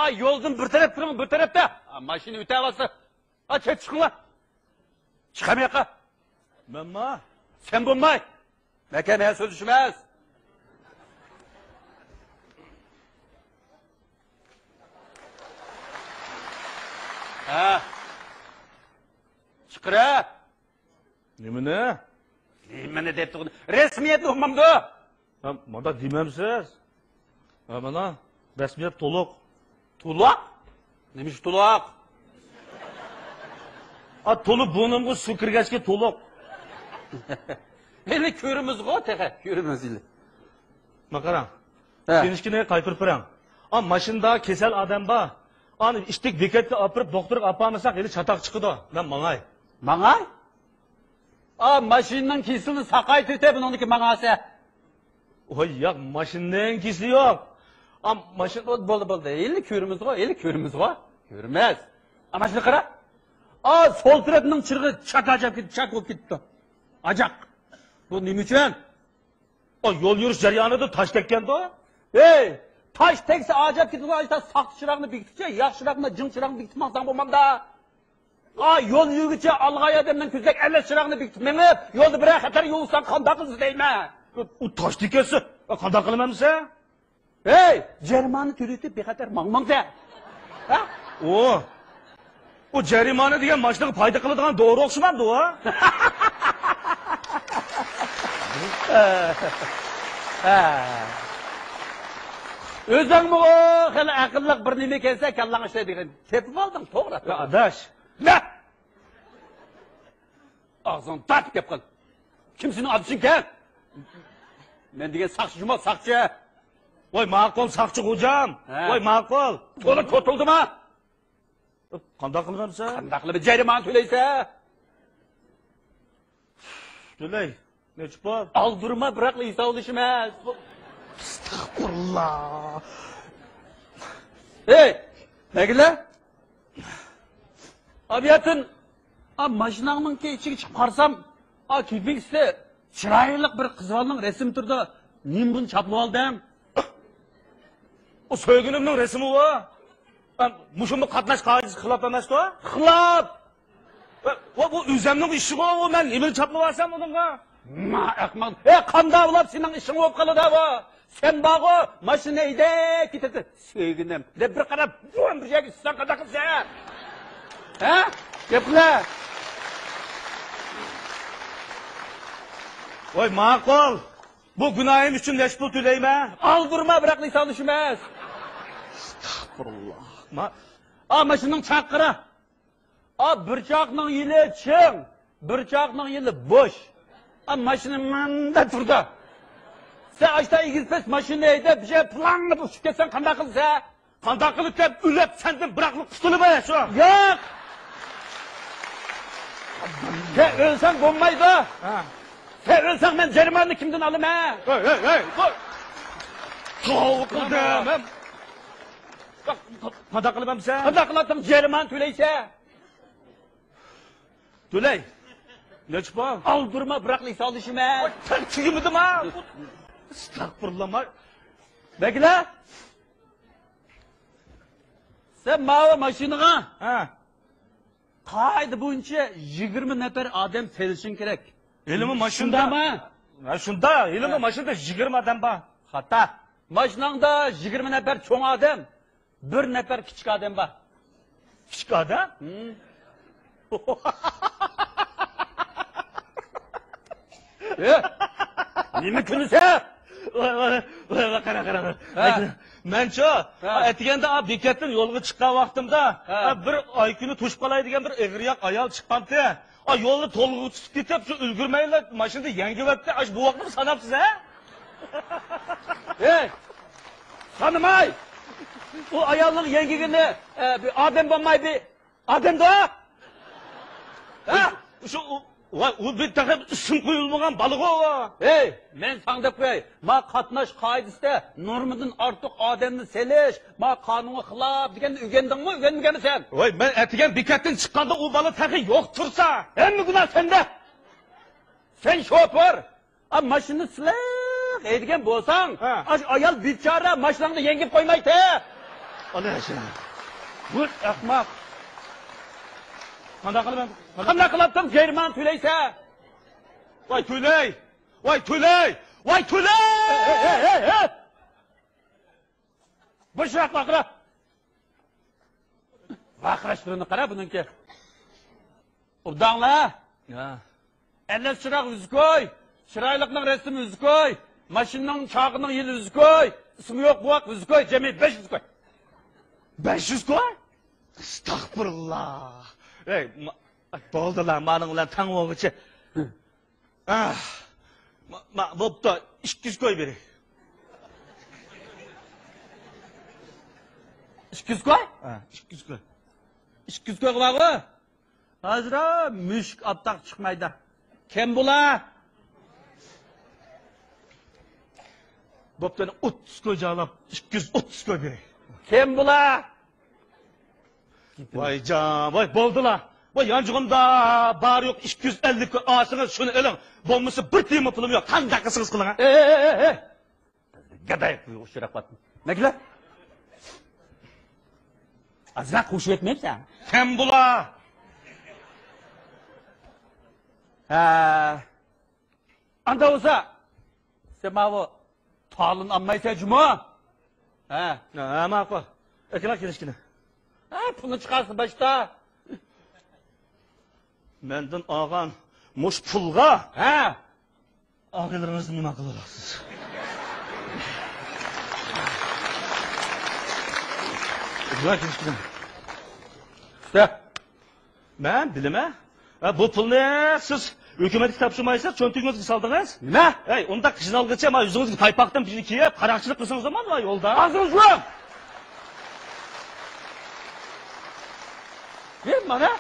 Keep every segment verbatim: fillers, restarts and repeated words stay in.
ئا، يولدىن بىر تەرەپ تۇرۇڭ، بىر تەرەپتە. ئا، ماشىنا ئۆتەۋاتسا. ئا، چەت چىقىڭلار. چىقام ياققا. مەنما؟ سەن بولماي. مەكەن ھە سۆزلىشىمىز. ھە. چىقىرە. نېمىنى؟ نېمىنى دەپ تۇردۇم؟ رەسمىيەتنى ئۇقمامدۇ؟ ھە، مانا دېمەمسىز. ھە، مانا، رەسمىيەت تولۇق. تولۇق؟ نېمە ئىش تولۇق؟ ئا، تولۇپ بۇرنۇمغا سۇ كىرگەچكە تولۇق. ھېلى كۆرىمىزغۇ، تېخى كۆرىمىز ھېلى. ما قاراڭ. ھە. كىنىشكىنى قايتۇرۇپ بېرىڭ. ئا، ماشىنىدا كېسەل ئادەم بار. ئانى ئىتتىك بېكەتكە ئاپىرىپ، دوختۇرغا ئاپارمىساق، ھېلى چاتاق چىقىدۇ. مەن ماڭاي. ماڭاي؟ ئا، ماشىنىنىڭ كېسىلىنى ساقايتىۋېتە، بۇنىڭدىكى ماڭاسە. ۋاي ياق، ماشىنىنىڭ كېسىلى يوق. ئا، ماشىنا. بولدى، بولدى، بولدى. ھېلى كۆرىمىزغۇ، ھېلى كۆرىمىزغۇ. كۆرمەس. ئا، ماشىنا قارا. ئا، سول تەرەپنىڭ چىرىغى چاك ئاجاپ كېتىپ، چاك بولۇپ كېتىپتۇ. ئاجاق. بۇ نېمە ئۈچۈن؟ ئا، يول يۈرۈش جەريانىدا تاش تەگكەندۇ. ھەي، تاش تەگسە ئاجاپ كېتىدىغان ئاشتا ساختا چىراغنى بېكىتىپچە، ياخشى چىراغنى، جىڭ چىراغنى بېكىتىپ ماڭساڭ بولمامدا. ئا، يول يۈرگۈچە ئالغاي ئادەمنىڭ كۆزىدەك ئەلەس چىراغنى بېكىتىپ مېڭىپ، يولدا بىرەر خەتەر يولۇقساڭ قانداق قىلىسىز دەيمەن. ئۇ تاش تېگىپ كەتسە، قانداق قىلىمەن دېسە؟ ھەي، جەرىمانە تۆلىتىپ بىخەتەر ماڭمامسەن. ھە؟ ئۇ، ئۇ جەرىمانە دېگەن ماشىنىغا پايدا قىلىدىغان دورا ئوخشىمامدۇ ئۇ؟ ھە. ئۆزۈڭمۇ خېلى ئەقىللىق بىر نېمە ئىكەنسەن، كاللاڭ ئىشلەيدىغان. تېپىپ ئالدىڭ، توغرا. يا ئاداش. نە؟ ئاغزىڭنى تارتىپ گەپ قىل. كىم سېنىڭ ئادىشىڭكەن؟ مەن دېگەن ساقچى جۇمۇ، ساقچى. ۋاي ماقۇل، ساقچى خوجام. ھە. ۋاي ماقۇل. تولا توتۇلدىما؟ قانداق قىلىمەن دېسە؟ قانداق قىلىمەن؟ جەرىمانە تۆلەيسەن. تۆلەي. نەچچە پۇل؟ ئالدۇرما، بىراقلا ھېسابلىشىمىز. ئەستەغپۇرۇللا. ھەي، نەگىلە؟ ئابىياتىن، ئا، ماشىناڭنىڭكى ئىچىگە چىقىپ قارىسام، ئا، كېپىنكىسىدە چىرايلىق بىر قىز بالىنىڭ رەسىمى تۇرىدۇ. نېمە بۇنى چاپلىۋالدىڭ؟ ئۇ سۆيگىنىمنىڭ رەسىمى ئۇ. ئا، مۇشۇمۇ قاتناش قائىدىسىگە خىلاپ ئەمەستۇ؟ خىلاپ! ۋە، ۋە، بۇ ئۆزەمنىڭ ئىشىغۇ، ئۇ مەن نېمىنى چاپلىۋالسام ئۇنىڭغا؟ ما، ئەخمەق. ئە، قانداق بولۇپ سېنىڭ ئىشىڭ بولۇپ قالىدۇ بۇ؟ سەن بارغۇ، ماشىنا ھەيدەپ كېتىدۇ. سۆيگىنىم دەپ بىر قاراپ، بۇم، بىر يەرگە چۈشسەڭ قانداق قىلىسەن؟ ھە؟ گەپ قىلە. ۋاي، ماقۇل. بۇ گۇناھىم ئۈچۈن نەچچە پۇل تۆلەيمەن؟ ئالدۇرما، بىراق ھېسابلىشىمىز. ئەستەغپۇرۇللا. ما- ئا، ماشىنىنىڭ چاقىرا. ئا، بىر چاقنىڭ يېنى چىڭ، بىر چاقنىڭ يېنى بوش. ئا، ماشىنا ماندا تۇرىدۇ. سەن ئاشتا ئېگىز پەس ماشىنا ھەيدەپ، بىر يەر پىلاڭلاپ ئۇچۇپ كەتسەڭ قانداق قىلىسەن؟ قانداق قىلىپ دەپ ئۆلۈپ سەندىن بىراقلا قۇتۇلىمەن شۇ. ياق! سەن ئۆلسەڭ بولمايدۇ. ھە. سەن ئۆلسەڭ مەن جەرىمانىنى كىمدىن ئالىمەن؟ ھەي، ھەي، ھەي، ۋاي! توۋا قىلدىم. قانداق قىلىمەن دېسە؟ قانداق قىلاتتىڭ؟ جەرىمانە تۆلەيسەن. تۆلەي. نەچچە پۇل؟ ئالدۇرما، بىراقلا ھېسابلىشىمەن. ۋاي، تەڭ تۈگىمىدىما؟ ئەستەغپۇرۇللا، ما- بەگلە! سەن ماۋۇ ماشىنىغا ھە. قائىدە بويىچە يىگىرمە نەپەر ئادەم سېلىشىڭ كېرەك. ھېلىمۇ ماشىنىدا. شۇنداقمۇ؟ ھە، شۇنداق. ھېلىمۇ ھە. ماشىنىدا يىگىرمە ئادەم بار. خاتا. ماشىناڭدا يىگىرمە نەپەر چوڭ ئادەم، بىر نەپەر كىچىك ئادەم بار. كىچىك ئادەم؟ ھىم. ئە، نېمە كۈلىسەن؟ ۋاي، ۋاي، ۋاي، ۋاي، قارا، قارا، قارا. ھە. مەنچۇ، ھە. ئەتىگەندە، ئا، بېكەتتىن يولغا چىققان ۋاقتىمدا، ھە. ئا، بىر ئايكۈنى توشۇپ قالاي دېگەن بىر ئېغىر ياق ئايال چىققانتى. ئا، يولنى تولغا تۇتۇپ كېتىپ، شۇ ئۈلگۈرمەيلا ماشىنىدا يەڭگىۋەتتى. ئاشۇ بوۋاقنىمۇ ساناپسىز، ھە؟ ھەي، سانىماي! ئۇ ئايالنىڭ يەڭگىگىنى، ئە، بىر ئادەم بولماي بىر ئادەمدۇ؟ ھە؟ شۇ، ۋاي، ئۇ بىر تېخى ئىسىم قويۇلمىغان بالىغۇ ئۇ. ھەي، مەن ساڭا دەپ قوياي. ما قاتناش قائىدىسىدە نورمىدىن ئارتۇق ئادەمنى سېلىش، ما قانۇنغا خىلاپ دېگەننى ئۆگەندىڭمۇ، ئۆگەنمىگەنمىسەن؟ ۋاي، مەن ئەتىگەن بېكەتتىن چىققاندا ئۇ بالا تېخى يوق تۇرسا. ھەممە گۇناھ سەندە. سەن شوپۇر. ئا، ماشىنىنى سىلىق ھەيدىگەن بولساڭ، ھە. ئاشۇ ئايال بىچارە ماشىناڭدا يەڭگىپ قويمايتتى. ئانا شۇ. ۋۇي، ئەخمەق. قانداق قىلىمەن؟ قانداق قىلاتتىم؟ جەرىمانە تۆلەيسەن. ۋاي تۆلەي! ۋاي تۆلەي! ۋاي تۆلەي! ھەي، ھەي، ھەي، ھەي! بوشراق ۋارقىرا! ۋارقىراشلىرىنى قارا بۇنىڭكى. ئوبداڭلار! ھە. ئەلەس چىراغ ئۈزۈكوي، چىرايلىقنىڭ رەسىمى ئۈزۈكوي، ماشىنىنىڭ چاقىنىڭ يىلى ئۈزۈكوي، ئىسمى يوق بوۋاق ئۈزۈكوي، جەمئىي بەش ئۈزۈكوي. بەش يۈز كوي؟ ئەستەغپۇرۇللا. ئەي، ما-، بولدىلا، مانىڭ بىلەن تەڭ بولغۇچى. ئاھ، ما-، ما-، بوپتۇ، ئىككى يۈز كوي بېرەي. ئىككى يۈز كوي؟ ھە، ئىككى يۈز كوي. ئىككى يۈز كويغا بارغۇ. ھازىر مۈشۈك ئاپتاق چىقمايدۇ. كەم بولا. بوپتۇ، ئوتتۇز كوي جالاپ، ئىككى يۈز ئوتتۇز كوي بېرەي. كەم بولا. ۋاي جان، ۋاي بولدىلا. ۋاي يانچۇقۇمدا بار يوق ئىككى يۈز ئەللىك كوي ئالسىڭىز شۇنى ئېلىڭ. بولمىسا بىر تىيىنمۇ پۇلۇم يوق. قانداق قىلسىڭىز قىلىڭ. ئەي، ئەي، ئەي، ئەي. گاداي ئۇچراپ قاپتۇ. نەگىلە؟ ئازراق خۇشۇ ئەتمەيسەن؟ كەم بولا. ھە. ئاندا بولسا، سەن ماۋۇ تالىنى ئالمايسەن جۇمۇ؟ ھە. ھە، ماقۇل. ئەكىلا كېلىشكىنە. ھە، پۇلنى چىقارسا باشتا. مەندىن ئالغان مۇش پۇلغا. ھە. ئاغىلىرىڭىزنى نېمە قىلىۋالاسىز؟ ئۇستاز. مەن بىلىمەن. ھە، بۇ پۇلنى سىز ھۆكۈمەتكە تاپشۇرمايسىز، چۆنتىكىڭىزگە سالدىڭىز. نېمە؟ ھەي، ئۇنداق قىينالغۇچە، ما يۈزىڭىزگە پايپاقتىن بىرنى كىيىپ، قاراقچىلىق قىلسىڭىز بولمامدۇ يولدا؟ ئاغزىڭىزنى يۇمۇڭ! ھېي، مانا!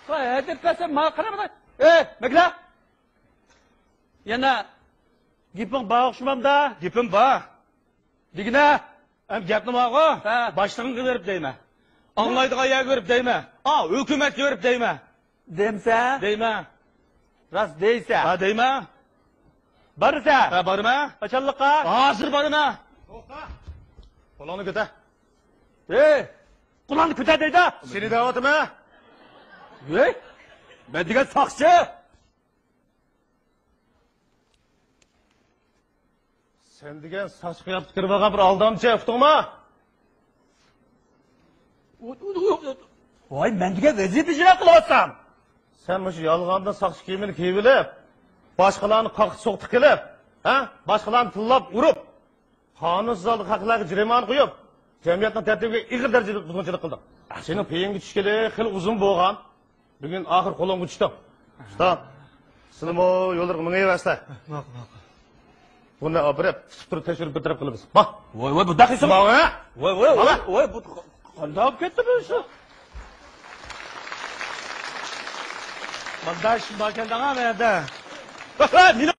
ۋاي، ھەدەپ بەرسەم، ماڭا قارا، مانا! ئەي، مەگلە! يەنە گېپىڭ بار ئوخشىمامدا؟ گېپىم بار. دېگىنە؟ ئەم گەپنى بارغۇ؟ ھە. باشلىقىڭغا بېرىپ دەيمەن. ئاڭلايدىغان يەرگە بېرىپ دەيمەن. ئا، ھۆكۈمەتكە بېرىپ دەيمەن. دەمسە؟ دەيمەن. راست دەيسە؟ ھە، دەيمەن. بارسا؟ ھە، بارىمەن. قاچانلىققا؟ ھازىر بارىمەن. توختا. قولۇڭنى كۆتەر. ھېي! قولۇڭنى كۆتەر دەيدۇ. سېنى دەۋاتىمەن. ھېي! مەن دېگەن ساقچى. سەن دېگەن ساقچى قىياپىتىدە كىرىپ ئالغان بىر ئالدامچى، ئۇقتۇڭمۇ؟ ۋاي، مەن دېگەن ۋەزىپە ئىجرا قىلىۋاتسام. سەن مۇشۇ يالغاندىن ساقچى كىيىمىنى كىيىۋېلىپ، باشقىلارنى قاقتى-سوقتى قىلىپ، ھە؟ باشقىلارنى تىللاپ ئۇرۇپ، قانۇنسىز ھالدا خەقلەرگە جەرىمانە قويۇپ، جەمئىيەتنىڭ تەرتىپىگە ئېغىر دەرىجىدە بۇزغۇنچىلىق قىلدىڭ. سېنىڭ پېيىڭگە چۈشكىلى خېلى ئۇزۇن بولغان. بۈگۈن ئاخىر قولۇڭغا چۈشتۈڭ. ئۇستا، سىلىمۇ يوللىرىغا مېڭىۋەرسىلە. ماقۇل، ماقۇل. بۇنى ئاپىرىپ، تۇتۇپ تۇرۇپ تەكشۈرۈپ بىر تەرەپ قىلىمىز. ما. ۋاي، ۋاي، بۇنداق قىلسىمۇ؟ ما، ۋاي. ۋاي، ۋاي، ۋاي، ۋاي، بۇ قانداق بولۇپ كەتتى بۇ ئىش؟ مۇنداق ئىش باركەن دەڭا مەندە. ۋاي، ۋاي، مېنى